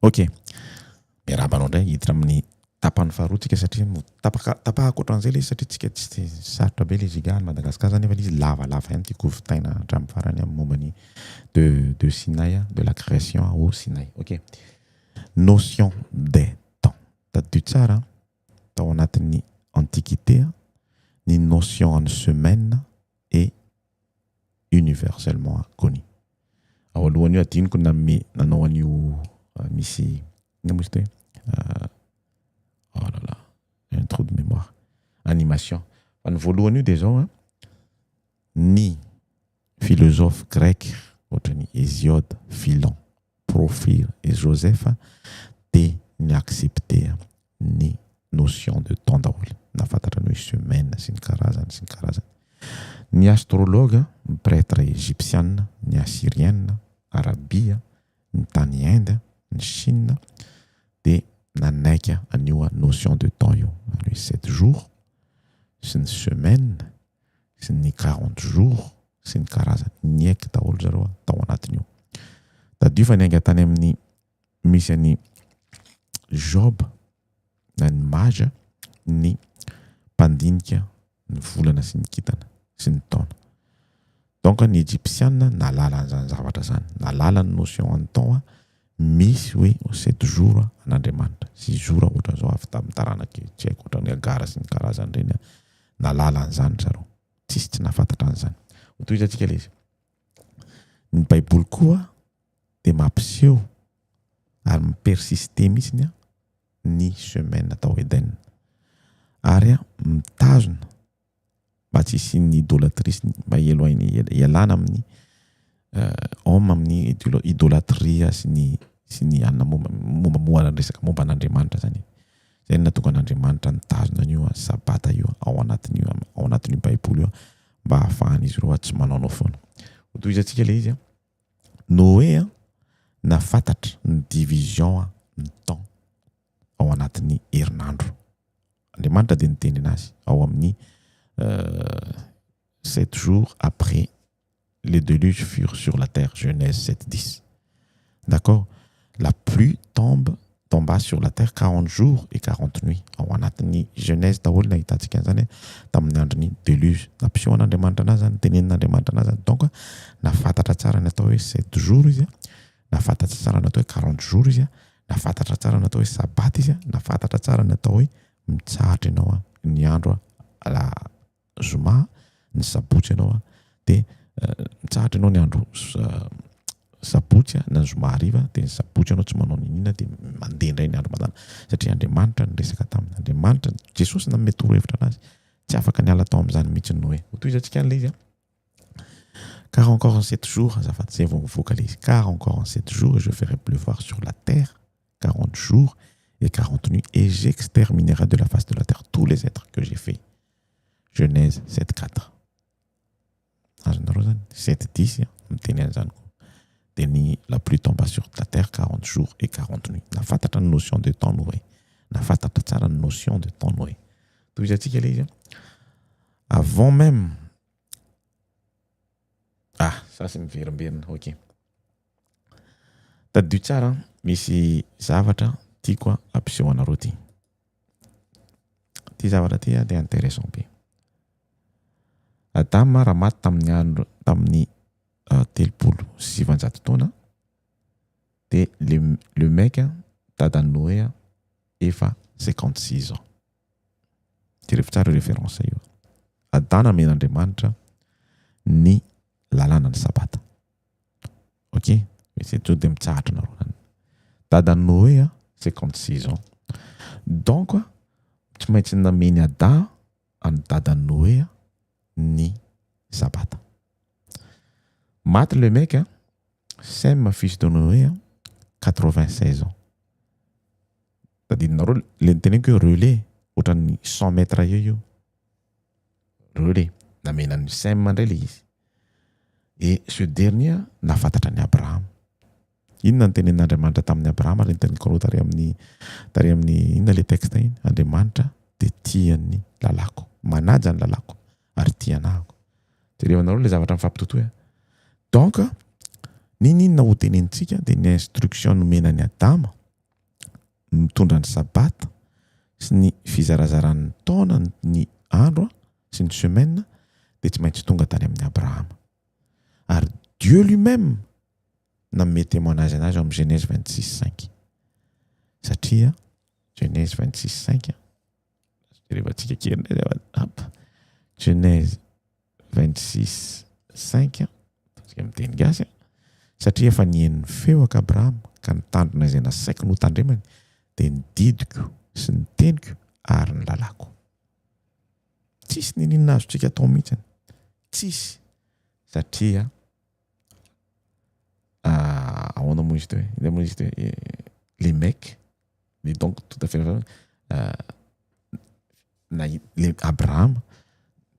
Ok, miarahaba anao indray, hiditra amin'ny tapany faharoa tsika satria tapaka tapahako ohatran'izay ilay izy satria tsika tsy de sarotra be ilay giga any Madagasikara zany nefa ilay izy lavalava ihany tiako hovitaina hatramin'ny farany amin'ny momba ny de de Sinaï de la création au Sinaï. Ok, notion des temps, tadidio tsara tao anatin'ny antiquité ny notion an'ny semaine est universellement connue. Ao alohan'io adinoko nanome nanao an'io misy inona moa izy ty hoe oh là là, un trou de mémoire, animation. Fa ny voalohany io de zao a, ny philosophe grec ohatran'ny Hésiode, Philon, Porphyre et Joseph de ni-accepter ny notion de temps daholo, nahafantatra ny hoe semaine sy ny karazany sy ny karazany. Ny astrologue, ny prêtre égyptienne, ny assyrienne, arabia, ny tany Inde, ny Chine de nanaiky an'io notion de temps io, zany hoe 7 jours sy ny semaine sy ny 40 jours sy ny karazany, niaiky daholo zareo tao anatin'io. Tadidio fa niainga tany amin'ny misy any Job na ny Maja ny mpandinika ny volana sy ny kintana sy ny taona. Donc ny égyptienne nahalala an'izany zavatra zany, nahalala ny notion an'ny temps misy hoe 7 jours an'Andriamanitra, 6 jours ohatran'izao avy tamin'ny taranaky tsy haiko ohatran'ny Agara sy ny karazany reny, nahalala an'izany zareo, tsisy tsy nahafantatra an'izany. Hotohizantsika ilay izy. Ny Baiboly koa de mampiseho ary mi-persiste mihitsiny a ny semaine atao Eden ary a mitazona mba tsy hisian'ny idolâtrie, mba éloigner, ialana amin'ny homme amin'ny idolâtrie sy ny anina momba resaka momba an'Andriamanitra zany. Zay no nahatonga an'Andriamanitra nitazona an'io sabata io ao anatin'io Baiboly io mba hahafahan'izy ireo tsy manaonao foana. Hotohizantsika le izy a, Noé a nahafantatra ny division ny temps ao anatin'ny herinandro. Andriamanitra de niteny anazy ao amin'ny 7 jours après les déluges furent sur la terre, Genèse 7:10. D'accord, la pluie tomba sur la terre 40 jours et 40 nuits. Ao anatin'ny Genèse daholo nahitantsika an'izany tamin'ny andron'ny déluge, nampiseho an'Andriamanitra anazy zany, tenenin'Andriamanitra anazy zany. Donc nahafantatra tsara ny atao hoe 7 jours izy a, nahafantatra tsara ny atao hoe 40 jours izy a, nahafantatra tsara ny atao hoe sabata izy a, nahafantatra tsara ny atao hoe mitsahatra ianao a ny andro a la zoma, ny sabotsy ianao a, de mitsahatra ianao ny andro sabotsy a na ny zoma hariva, de ny sabotsy ianao tsy manao ninina, de mandeha indray ny andro mandana satria Andriamanitra ny resaka taminy. Andriamanitra Jesosy nanome torohevitra anazy, tsy afaka niala tao amin'izany mihitsy ny Noé. Hotohizantsika an'ilay izy a, car encore en 7 jours, azafady, zay vao mivoaka le izy, car encore en 7 jours je ferai pleuvoir sur la terre 40 jours et 40 nuits et j'exterminerai de la face de la terre tous les êtres que j'ai fait, Genèse 7:4. Azonareo zany 7:10 miteny an'izany koa, de ny la pluie tomba sur la terre 40 jours et 40 nuits. Nahafantatra ny notion de temps Noé, nahafantatra tsara ny notion de temps Noé. Tohizantsika le izy a, avant même, ah, ça c'est miverimberina. Ok, tadidio tsara, misy zavatra tiako a ampiseho anareo ty. Ty zavatra ty a de intéressant be. Adama raha maty tamin'ny andro tamin'ny 930 taona, de le mec dadan'i Noé efa 56 ans. Jereo tsara référence io. Adama nomen'Andriamanitra ny lalàna ny sabata. Ok, to de mitsahatra nareo zany. Dadan'i Noé a 56 ans, donc tsy maintsy nameny Ada any dadan'i Noé ny sabata. Maty le mec a, Sem, fils de Noé, 96 ans. Tadidinareo le niteneniko hoe relais ohatran'ny 100 mètres eo io relais namenany Sem indray le izy, et ce dernier nahafantatra ny Abraham. Inona ny tenenin'Andriamanitra tamin'ny Abrahama? Ary nyteneniko anao tary amin'ny inona le texte iny? Andriamanitra de tiany lalàko, manaja ny lalàko ary tia anahako. Jerevanareo le zavatra mifampitotoy a. Donc nininona ho tenenitsika de ny instruction nomenany Adama. mitondra ny sabata sy ny fizarazaran'ny taona ny andro sy ny semaine dia tsy maintsy tonga tany amin'i Abrahama. Ary Dieu lui-même nanome témoignage anazy ao amin'ny Genèse 26 5. Satria Genèse 26 5 jerevantsika kely indray hop Genèse 26 5 tsika miteny gasy satria efa nihaino ny feoko Abrahama ka nitandrina izay nasaiko notandremany dia ny didiko sy ny teniko ary ny lalàko. Tsisy nininona azontsika atao mihitsiny. Tsisy. Satria ahoana moa izy teo hoe inona moa izy teo hoe les mecs mais donc tout à fait na le Abrahama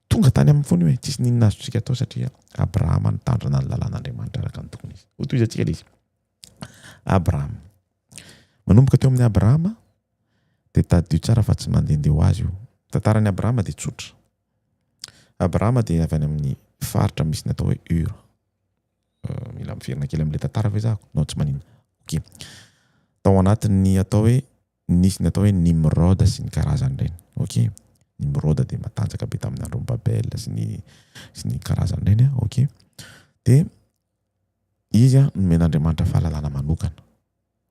tonga tany amin'ny fony hoe tsisy ninona azontsika atao satria Abrahama nitandrina ny lalàn'Andriamanitra araka ny tokony izy. Hotohizantsika le izy. Abrahama. Manomboka teo amin'ny Abrahama dia tadidio tsara fa tsy mandehandeha ho azy io. Tantaran'i Abrahama dia tsotra. Abrahama dia avy any amin'ny faritra misy ny atao hoe Ur. Mila miverina kely amin'ilay tantara ve zako? Non, tsy maninona. Ok. Tao anatin'ny atao hoe nisy ny atao hoe Nimrod sy ny karazany ireny. Ok. Nimrod dia matanjaka be tamin'ny andron'i Babel sy ny karazany ireny. Ok. Dia izy nomen'Andriamanitra fahalalana manokana.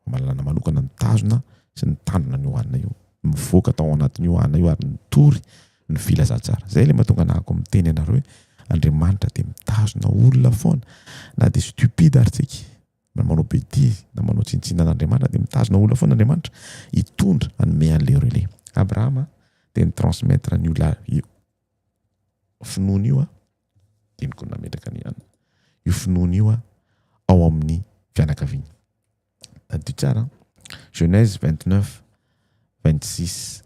Fahalalana manokana nitazona sy nitandrina ny hohanina io. Mivoaka tao anatin'io hohanina io ary nitory ny filazantsara. Zay le mahatonga anahako miteny anareo hoe Andriamanitra dia mitazona olona foana na dia stupide ary tsika na manao bêtise na manao tsinontsinona an'Andriamanitra dia mitazona olona foana Andriamanitra hitondra hanome an'le relais. Abrahama dia nitransmettre an'io la io finoana io diniko nametraka ny io finoana io ao amin'ny fianakaviany. Tadidio tsara Genèse 29 26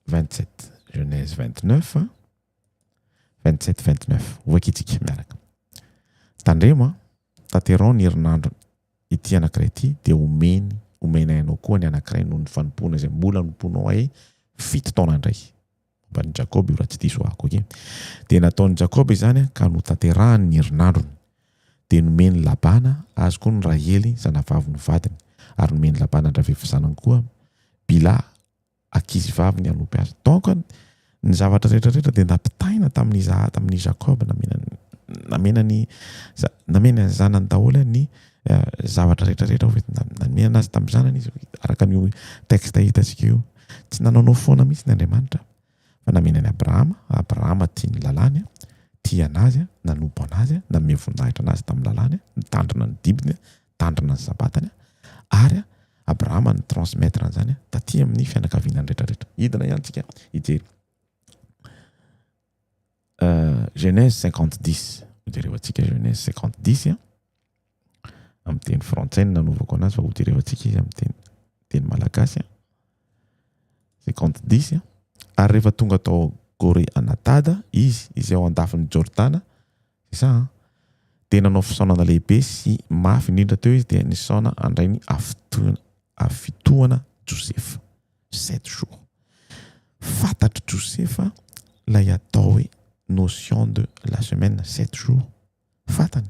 27. Genèse 29 27 29. Hovakintsika miaraka. Tandremo tanterao ny herinandro ity anankiray ity dia omeny omenay anao koa ny anankiray noho ny fanompoana izay mbola nomponao ahy 7 taona indray. Momba ny Jakoba io raha tsy diso ahako, ok. Dia nataon'i Jakoba izany ka notanterahany ny herinandrony. Dia nomeny Labana azy koa ny Rahely zanavaviny vadiny ary nomeny Labana an-dRavehivavy zanany koa Bila ankizy vaviny hanompo azy. Donc ny zavatra rehetrarehetra dia nampitaina tamin'ny Izaha tamin'ny Jacob namena namena ny zanany daholo ny zavatra rehetrarehetra namena azy tamin'ny zanany izy araka ny texte hitantsika io. Tsy nanaonao foana mihitsy ny Andriamanitra fa namena ny Abrahama. Abrahama tia ny lalàny, tia anazy, nanompo anazy, nanome voninahitra anazy tamin'ny lalàny, nitandrina ny didiny, nitandrina ny sabatany ary Abrahama ny transmettre an'izany taty amin'ny fianakaviana rehetrarehetra. Hidina ihany tsika hijery. Genèse 50 10. Hojerevantsika Genèse 50 10 amin'ny teny frantsay no nanaovako anazy fa hojerevantsika izy amin'ny teny malagasy. 50 10 ary rehefa tonga tao Gory Anatada izy izay ao an-dafin'ny Jordana, c'est ça, dia nanao fisaonana lehibe sy mafy indrindra teo izy dia nisaona handray ny hafitohana Josefa. 7 jours. Fantatry Josefa lay atao hoe notion de la semaine 7 jours. Fantany.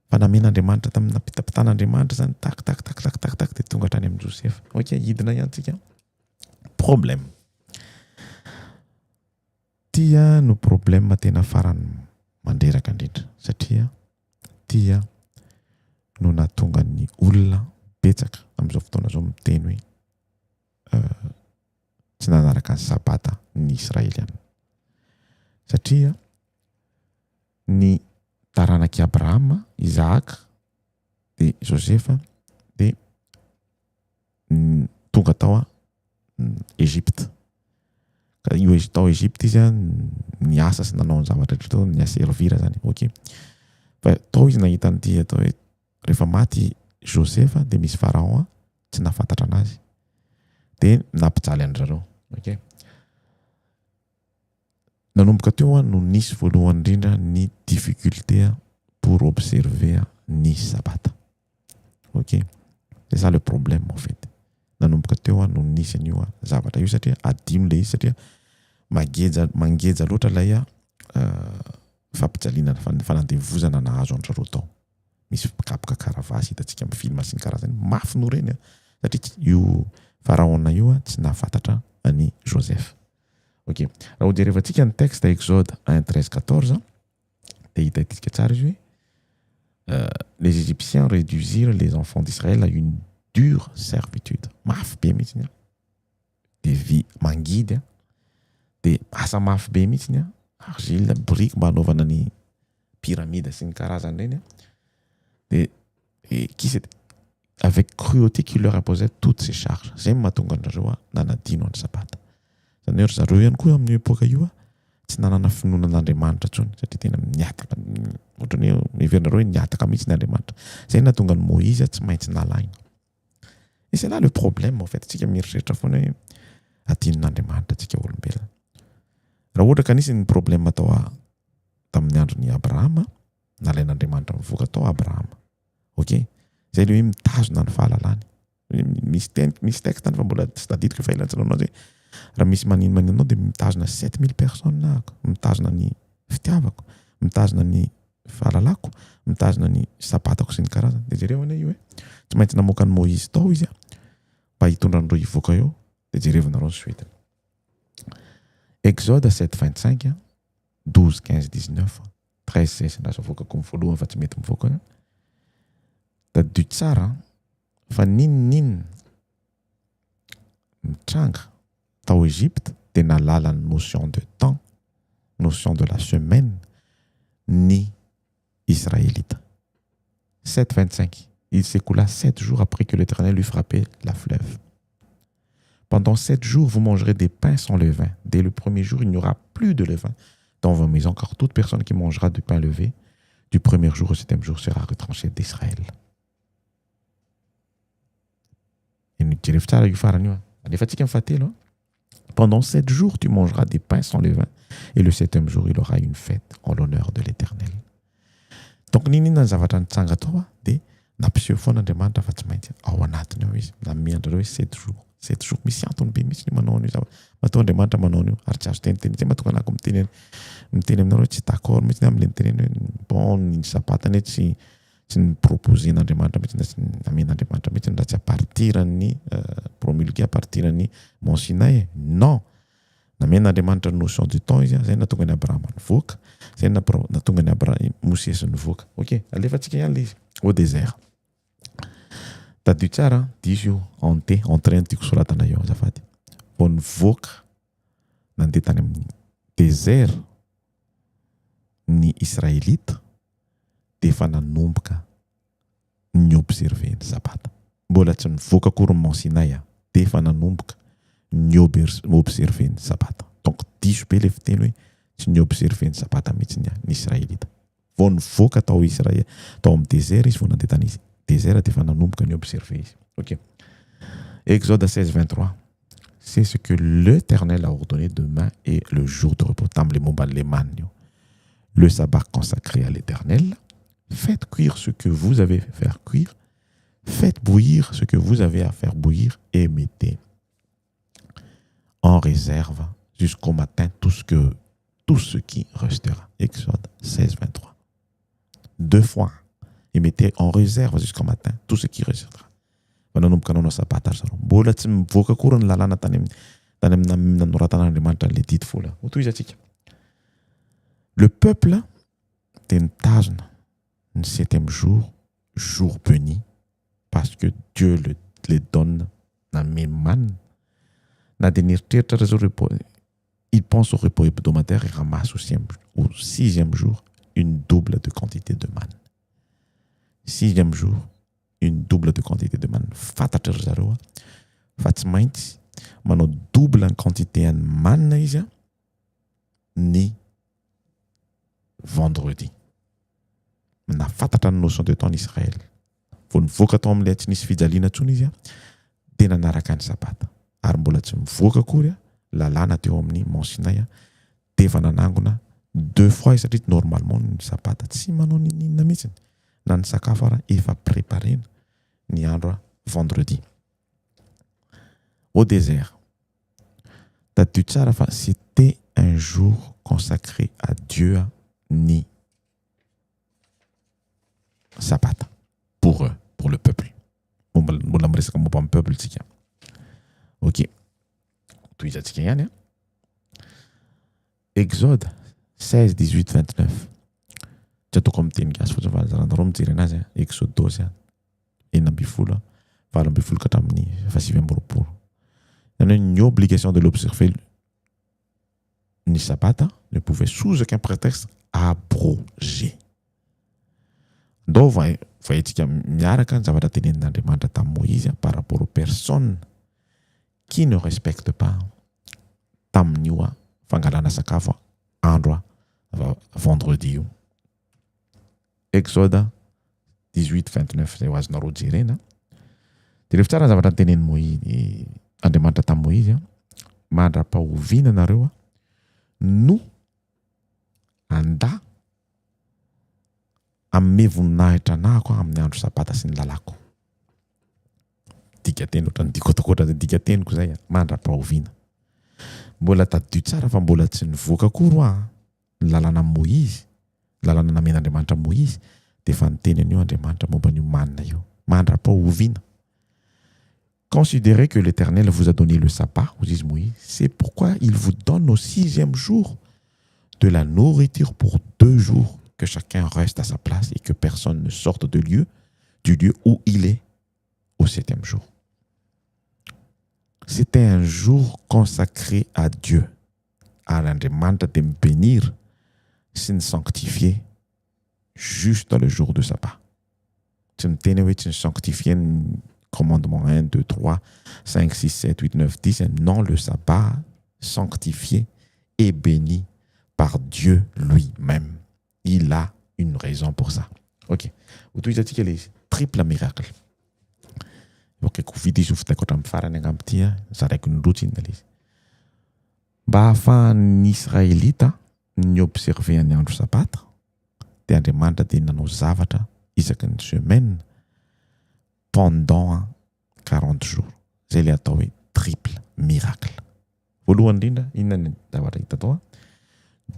Fa namen'Andriamanitra tamin'ny nampitapitan'Andriamanitra zany tak tak tak tak tak tak dia tonga hatrany amin'i Josefa. Ok, hidina ihany tsika. Problème. Tia no problème tena farany mandreraka indrindra satria tia no nahatonga ny olona betsaka amin'izao fotoana izao miteny hoe tsy nanaraka ny sabata ny Israeliana. Satria ny taranak'i Abrahama, Isaac, dia Josefa dia tonga tao Egypte. Ka io tao Egypte izy niasa sy nanao ny zavatra rehetra tao, niaservira zany. Ok. Fa tao izy nahita an'ity atao hoe rehefa maty Josefa dia misy pharaon tsy nahafantatra anazy. Dia nampijaly an-dry zareo. Ok. Nanomboka teo no nisy voalohany indrindra ny difficulté pour observer ny sabata. Ok. C'est ça le problème en fait. Nanomboka teo no nisy an'io zavatra io satria adino le izy satria mageja mangeja loatra ilay fampijaliana fanandevozana nahazo an-dry zareo tao. Misy mpikapoka karavasy hitantsika amin'ny film sy ny karazany mafy no reny. Satria io Faraona io tsy nahafantatra an'i Joseph. Ok, raha hojerevantsika ny texte Exode 1, 13, 14, dia hitantsika tsara izy hoe les Égyptiens réduisirent les enfants d'Israël à une dure servitude. Mafy be mihitsy ny dia vy mangidy dia asa mafy be mihitsy ny argile, brique mba hanaovana ny pyramide sy ny karazany ireny dia qui c'est avec cruauté qui leur imposait toutes ces charges. Zay no mahatonga anareo nanadino ny sabata. Zany hoe ry zareo ihany koa amin'io époque io tsy nanana finoana an'Andriamanitra intsony satria tena niataka, ohatrany hoe miheverinareo hoe niataka mihitsy ny Andriamanitra. Zay nahatonga ny Moïse tsy maintsy nalaina. Et c'est là le problème en fait. Tsika mieritreritra foana hoe adinon'Andriamanitra tsika olombelona. Raha ohatra ka nisy ny problème tao tamin'ny andron'i Abrahama, nalain'Andriamanitra mivoaka tao Abrahama. Ok, zay le hoe mitazona ny fahalalany. Misy teny, misy texte any fa mbola tsy tadidiko fa ela tsy nanao azy hoe raha misy manino manino anao dia mitazona 7000 personnes ahako, mitazona ny fitiavako, mitazona ny fahalalako, mitazona ny sabatako sy ny karazany. Dia jereo anie io hoe tsy maintsy namoaka ny Moïse tao izy mba hitondra an'ireo hivoaka eo, dia jerevinareo ny suite. Exode 7, 25, 12, 15, 19, 13, 16, lasa avoakako ny voalohany fa tsy mety mivoaka. Tadidio tsara fa n'inon'inona mitranga tao Égypte dia nahalala ny notion de temps, notion de la semaine ny Israélite. 7, 25. Il s'écoula 7 jours après que l'Éternel eut frappé la fleuve. Pendant 7 jours, vous mangerez des pains sans levain. Dès le premier jour, il n'y aura plus de levain dans vos maisons, car toute personne qui mangera du pain levé, du premier jour au septième jour, sera retranchée d'Israël. Jerevo tsara io farany io. Alefantsika ny fahatelo. Pendant 7 jours, tu mangeras des pains sans levain, et le septième jour, il aura une fête en l'honneur de l'Éternel. Donc, n'inona ny zavatra nitsanga tao dia nampiseho foana Andriamanitra fa tsy maintsy ao anatiny ao izy. Nanome anareo hoe 7 jours. 7 jours misy antony be mihitsy ny manao an'io zavatra. Matoa Andriamanitra manao an'io ary tsy azo teniteny. Zay mahatonga anako miteny aminareo hoe tsy d'accord mihitsy amin'ilay niteneny hoe bon ny sabata anie tsy ny proposer-n'Andriamanitra mihitsy na tsy namen'Andriamanitra mihitsy raha tsy à partir ny promulgué à partir ny Mont Sinaï. Non. Namen'Andriamanitra notion du temps izy, zay nahatonga ny Abrahama nivoaka, zay nahatonga ny Abraham Mosesy nivoaka. Ok, alefantsika ihany le izy au désert. Tadidio tsara, diso io ante entrée ny tiako soratana io azafady. Vao nivoaka nandeha tany amin'ny désert ny Israélite dia efa nanomboka ny observer ny sabata. Mbola tsy nivoaka akory ny Mont Sinaï dia efa nanomboka ny observer ny sabata. Donc diso be le fiteny hoe tsy ny observer ny sabata mihitsy ny Israélite. Vao nivoaka tao Israël tao amin'ny désert izy, vao nandeha tany désert dia efa nanomboka ny observer izy. Ok. Exode 16, 23. C'est ce que l'Éternel a ordonné: demain est le jour de repos. Tamin'le momba an'le manina io. Le sabbat consacré à l'Éternel. Faites cuire ce que vous avez à faire cuire. Faites bouillir ce que vous avez à faire bouillir et mettez en réserve jusqu'au matin tout ce qui restera. Exode 16, 23. Deux fois. Et mettez en réserve jusqu'au matin tout ce qui restera. Fa nanomboka nanao sabata ry zareo. Mbola tsy mivoaka akory ny lalàna tany amin'ny nanoratan'Andriamanitra an'le didy folo. Ho tohizatsika. Le peuple dia nitazona ny septième jour, jour béni, parce que Dieu les donne nanome manina. Na dia nieritreritra ry zareo repos, il pense au repos hebdomadaire et ramasse au sixième jour une double de quantité de manne. Sixième jour, une double de quantité de manne. Fantatra ry zareo fa tsy maintsy manao double ny quantité an'ny manne izy ny vendredi. Na fantatra ny notion de temps ny Israël. Vao nivoaka tao amin'ilay tsy nisy fijaliana intsony izy dia nanaraka ny sabata. Ary mbola tsy mivoaka akory lalàna teo amin'ny Mont Sinaï dia efa nanangona deux fois izy, satria normalement ny sabata tsy manao nininona mihitsy na ny sakafo ara efa préparena ny andro vendredi. Au désert. Tadidio tsara fa c'était un jour consacré à Dieu ny sabata pour eux, pour le peuple. Mbola miresaka momba ny peuple tsika. Ok, tohizantsika ihany a. Exode 16, 18, 29. Tsy ataoko amin'ny teny gasy fotsiny fa zaranareo mijery anazy a. Exodosy a, 16 a, 18 ka hatramin'ny faha-29. Zany hoe ny obligation de l'observer ny sabata ne pouvait sous aucun prétexte abroger. Ndao vahintsika miaraka ny zavatra tenenin'Andriamanitra tamin'i Moïse par rapport aux personnes qui ne respectent pas tamin'io a fangalana sakafo andro a vendredi io. Exode 18, 29 zay ho azonareo jerena. De rehefa tsara ny zavatra nytenen'i Moïse, Andriamanitra tamin'i Moïse a: mandra-pahoviana nareo a no anda ame voninahitra anahako amin'ny andro sabata sy ny lalàko? Dika teny ohatrany diko ataoko ohatrany dika teniko zay a, mandra-pahoviana. Mbola tadidio tsara fa mbola tsy nivoaka akory a ny lalàna Moïse, lalàna namen'Andriamanitra Moïse, de efa niteny an'io Andriamanitra momba an'io manina io, mandra-pahoviana. Considérez que l'Éternel vous a donné le sabbat, vous dit Moïse, c'est pourquoi il vous donne au sixième jour de la nourriture pour 2 jours, que chacun reste à sa place et que personne ne sorte du lieu où il est au septième jour. C'était un jour consacré à Dieu. Ary Andriamanitra de mibénir sy ny sanctifier juste le jour de sabbat. Tsy miteny hoe tsy ny sanctifier ny commandement 1, 2, 3, 5, 6, 7, 8, 9, 10. Non, le sabbat sanctifié et béni par Dieu lui-même. Il a une raison pour ça. Ok. Hotohizantsika le izy. Triple miracle. Ok, ko vita izy ho vitaiko hatramin'ny farany angamba ty a, zaraiko ny roa tsinona le izy. Mba ahafahan'ny Israelita ny observer ny andro sabata, de Andriamanitra de nanao zavatra isaky ny semaine pendant 40 jours. Zay le atao hoe triple miracle. Voalohany indrindra, inona ny zavatra hita tao a?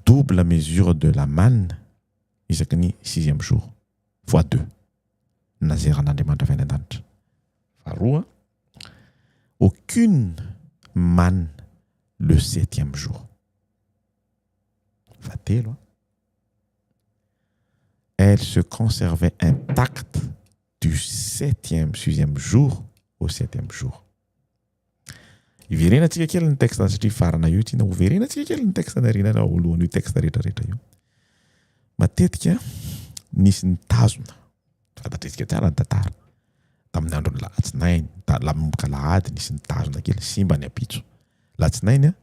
Double mesure de la manne isaky ny sixième jour, fois deux. Nazeran'Andriamanitra avy any an-danitra. Faharoa, aucune manne le septième jour. Fahatelo, elle se conservait intacte du septième sixième jour au septième jour. Iverenantsika kely ny texte satria farana io tiana hoverenantsika kely ny texte narina alohan'io texte rehetrarehetra io. Matetika nisy nitazona, fantatretsika tsara ny tantara, tamin'ny andron'ny latsinainy, lamomboka lahady nisy nitazona kely, simba ny ampitso. Latsinainy a,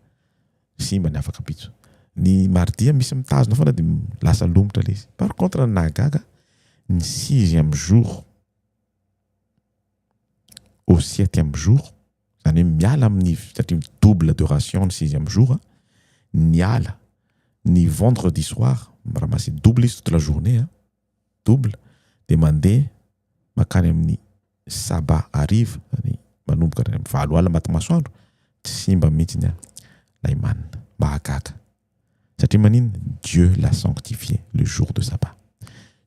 simba ny afaka ampitso. Ny mardi misy mitazona foana de lasa lomotra le izy. Par contre ny nahagaga, ny sixième jour au septième jour, zany hoe miala amin'ny, satria double de ration ny sixième jour, niala ny vendredi soir, ramasser double izy toute la journée a, double, de mandeha makany amin'ny sabbat ariva, zany manomboka any amin'ny 8 alina maty masoandro, tsy simba mihitsy ny a lay manina. Mahagaga satria maninona? Dieu l'a sanctifié, le jour de sabbat.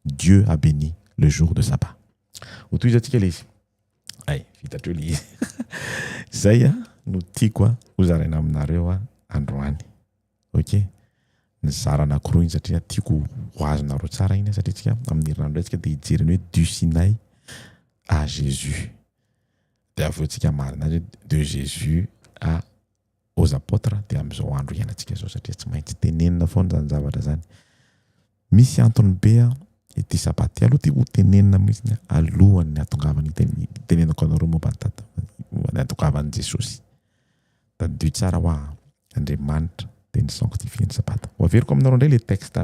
Dieu a béni le jour de sabbat. Hotohizantsika le izy ay vitatreo le izy zay a no tiako a ho zaraina aminareo a androany. Ok, ny zara anakiroa iny satria tiako ho azonareo tsara iny, satria tsika amin'ny herinandro tsika de hijeriny hoe du Sinaï à Jésus, de avy eo tsika marina azy hoe de Jésus à aux apôtres, de am'izao andro iainantsika zao, satria tsy maintsy tenenina foana zany zavatra zany. Misy antony be a ity sabata ty aloha ty ho tenenina mihitsy alohan'ny atongavany tenenako anareo momba ny tata ny atongavan'i Jesosy. Tadidio tsara hoa, Andriamanitra de ny sanctifie ny sabata. Ho averiko aminareo indray le texte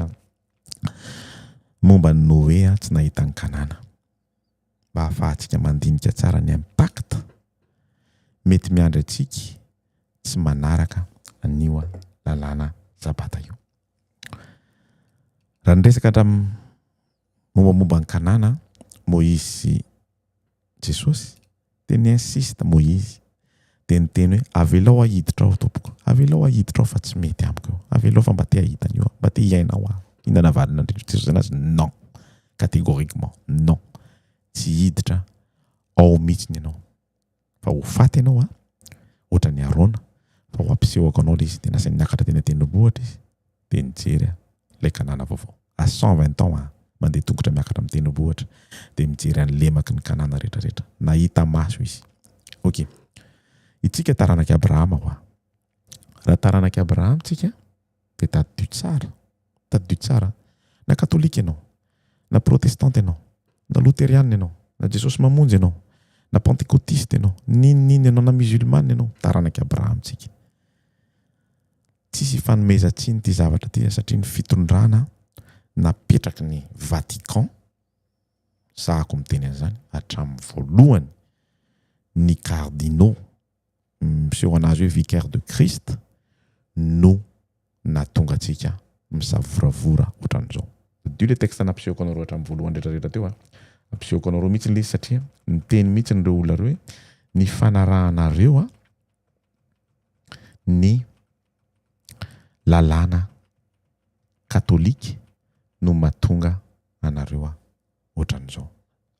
momba ny Noé a tsy nahita ny Kanana, mba ahafahantsika mandinika tsara ny impact mety miandry atsika tsy manaraka an'io a lalàna sabata io. Raha nyresaka hatramin'ny mombamomba ny Kanana Moïse sy Jesosy, de ny insiste Moïse, de niteny hoe: "Avelao ahiditra ao, tompoko, avelao ahiditra ao fa tsy mety amiko io, avelao fa mba te hahita an'io, mba te hiaina ao aho." Inona navalin'Andriamanitra Jesosy anazy? "Non, catégoriquement non, tsy hiditra ao mihitsy ny ianao." Fa ho faty ianao a, ohatran'i Arona, fa ho ampisehoko anao ilay izy. Dia nasainy niakatra teny an-tendrombohitra izy, dia nijery ilay Kanana vaovao. À 120 ans a, mandeha tongotra miakatra amin'ny tendrombohitra, dia mijery an'ny lemaky ny Kanana rehetrarehetra. Nahita maso izy. Ok. Itsika taranak'i Abrahama hoa. Raha taranak'i Abrahama tsika, dia tadidio tsara, tadidio tsara, na katolika ianao, na protestanta ianao, na loterianina ianao, na Jesosy Mamonjy ianao, na pantekotista ianao, n'inon'inona ianao, na musulmane ianao, taranak'i Abrahama tsika. Tsisy ifanomezan-tsiny ity zavatra ity satria ny fitondrana napetraky ny Vatican, sahako miteny an'izany, hatramin'ny voalohany, ny cardinaux miseho anazy hoe vicaire de Christ no nahatonga antsika misavoravora ohatran'izao. Tadidio le texte nampisehoko anareo hatramin'ny voalohany rehetra rehetra teo a. Ampisehoko anareo mihitsy le izy satria niteny mihitsy ireo olona ireo hoe ny fanarahanareo a ny lalàna katolika no mahatonga anareo a ohatran'izao.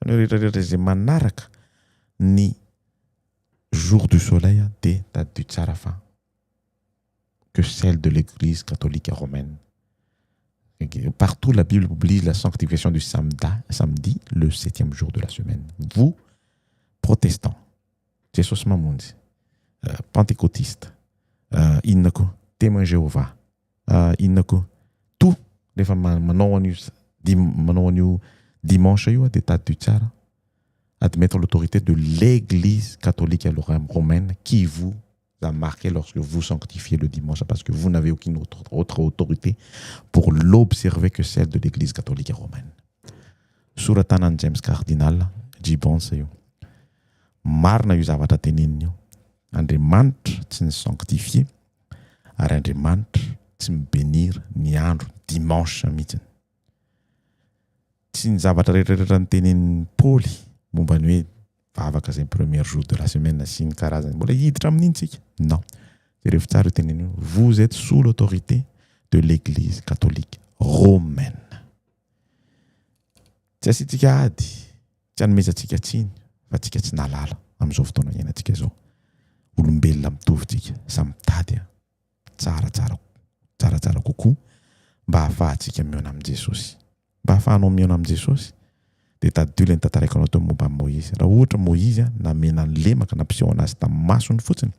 Izany hoe rehetra rehetra izay manaraka ny jour du soleil dia tadidio tsara fa que celle de l'église catholique romaine. Partout la Bible oblige la sanctification du samedi, le septième jour de la semaine. Vous, protestants, Jesosy Mamonjy, pentecôtiste, inona koa, témoin Jéhovah, inona koa, tout rehefa manao an'io manao an'io dimanche io dia tadidio tsara admettre l'autorité de l'église catholique romaine qui vous a marqué lorsque vous sanctifiez le dimanche parce que vous n'avez aucune autre autorité pour l'observer que celle de l'église catholique romaine. Soratanan'i James Cardinal Gibbons io. Marina io zavatra teneniny io. Andriamanitra tsy ni-sanctifier ary Andriamanitra tsy mi-bénir ny andro dimanche mihitsiny. Tsy ny zavatra rehetrarehetra nitenenin'i Paoly momba ny hoe vavaka izay premier jour de la semaine sy ny karazany. Mbola hiditra amin'iny tsika. Non. Jerevo tsara io teneniny io. Vous êtes sous l'autorité de l'église catholique romaine. Tsy asiantsika ady, tsy anomezantsika tsiny fa tsika tsy nahalala amin'izao fotoana iainantsika izao. Olombelona mitovy tsika, samy mitady tsaratsara tsaratsara kokoa mba hahafahantsika mihaona amin'i Jesosy. Mba hahafahanao mihaona amin'i Jesosy dia tadidio ilay notantaraiko anao teo momba an'i Moizy. Raha ohatra Moizy namena ny lemaka nampiseho anazy tamin'ny masony fotsiny,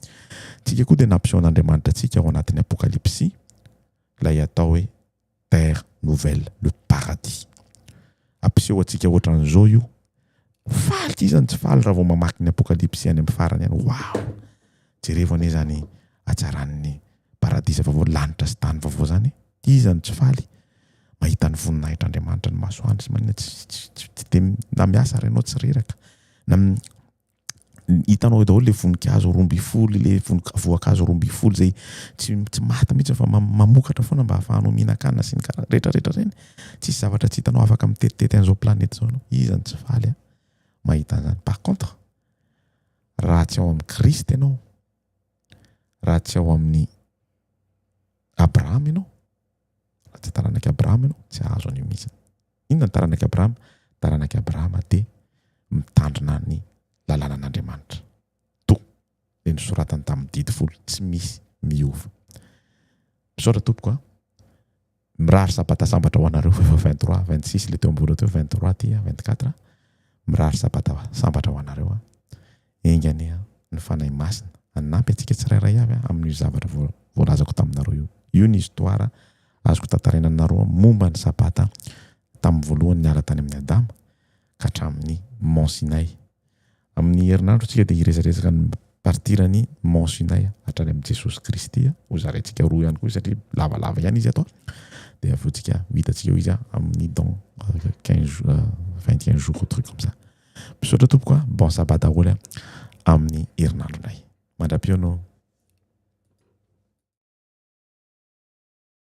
tsika koa dia nampiseho an'Andriamanitra antsika ao anatin'ny Apokalypsy ilay atao hoe terre nouvelle, le paradis. Ampiseho antsika ohatran'izao io. Faly ty izany tsy faly raha vao mamaky ny Apokalypsy any amin'ny farany any. Wow! Jerevo anie izany hatsaran'ny paradisa vaovao, lanitra sy tany vaovao izany. Iza no tsy faly mahita ny voninahitr'Andriamanitra, ny masoandro sy manina tsy tsy tsy dia na miasa ary ianao tsy reraka. Na hitanao eo daholo le voninkazo 12, le voankazo 12 izay tsy tsy maty mihitsy fa mamokatra foana mba ahafahanao mihinan-kanina sy ny kara rehetra rehetra ireny. Tsisy zavatra tsy hitanao afaka mitetitety an'izao planète izao ianao. Iza no tsy faly a mahita an'izany. Par contre, raha tsy ao amin'i Kristy ianao, raha tsy ao amin'i Abrahama ianao, raha tsy taranak'i Abrahama ianao, tsy hahazo an'io mihitsy. Inona ny taranak'i Abrahama? Taranak'i Abrahama dia mitandrina ny lalànan'Andriamanitra. To, ilay nosoratany tamin'ny didy folo, tsy misy miova. Misaotra tompoko a. Mirary sabata sambatra ho anareo fa efa 23, 26 ilay teo ambony teo, 23 aty, 24. Mirary sabata sambatra ho anareo a. Enga anie ny Fanahy Masina hanampy antsika tsirairay avy amin'io zavatra voalazako taminareo io. Io ny histoire azoko tantaraina aminareo momba ny Sabata tamin'ny voalohany niala tany amin'i Adama ka hatramin'ny Mont Sinai. Amin'ny herinandro tsika dia hiresaresaka ny partir ny Mont Sinai hatrany amin'i Jesosy Kristy. Ho zaraintsika roa ihany koa satria lavalava ihany izy ato. Dia avy eo tsika ho hitantsika eo izy amin'ny dans 15 21 jours truc comme ça. Misaotra tompoko a, bon sabbat daholo a amin'ny herinandronay. Mandra-pihaona ô.